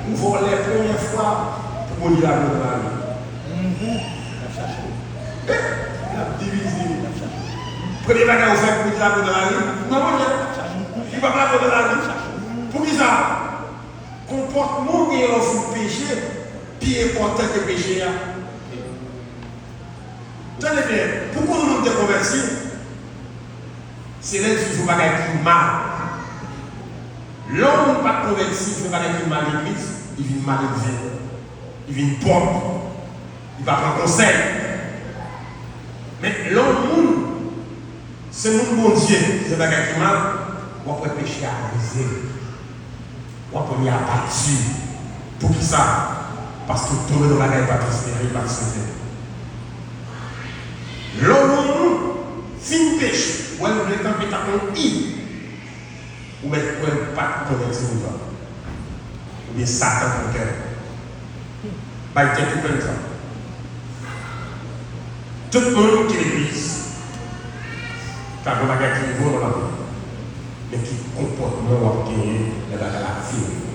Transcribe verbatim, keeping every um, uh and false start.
Ou vòlè premyè fwa pou Bondye lage w nan lari. L ap chache w. Eh, l ap divize. L ap chache w. Premye bagay ou fè pou Bondye lage w nan lari, ou nan vòlè. Li p ap lage w nan lari. Poukisa? Konpòtman w genyen lè w fin peche pi enpòtan ke peche a. Tande byen, pou konn yon moun te konvèti, se lè l fin fè yon bagay ki mal. Lè yon moun pa t konvèti, fè bagay ki mal legliz, li vin maledven, li vin pòv, li pa pran konsèy. Men lè yon moun se moun Bondye, se bagay ki mal, w ap wè peche a brize. W ap wè li abati. Poukisa? Paske w tonbe nan bagay pa transparan, pa sensè. Lè w wè yon moun fin peche, w wè l vle kanpe tankou yon i, ou mèt kwè l pa t konvèti lontan. Oubyen Satan pran kè l. Bay tèt ou plen tan. Tout moun ki legliz, ka gen bagay ki rive w nan lavi, men ki konpòtman w ap genyen lè bagay la vini.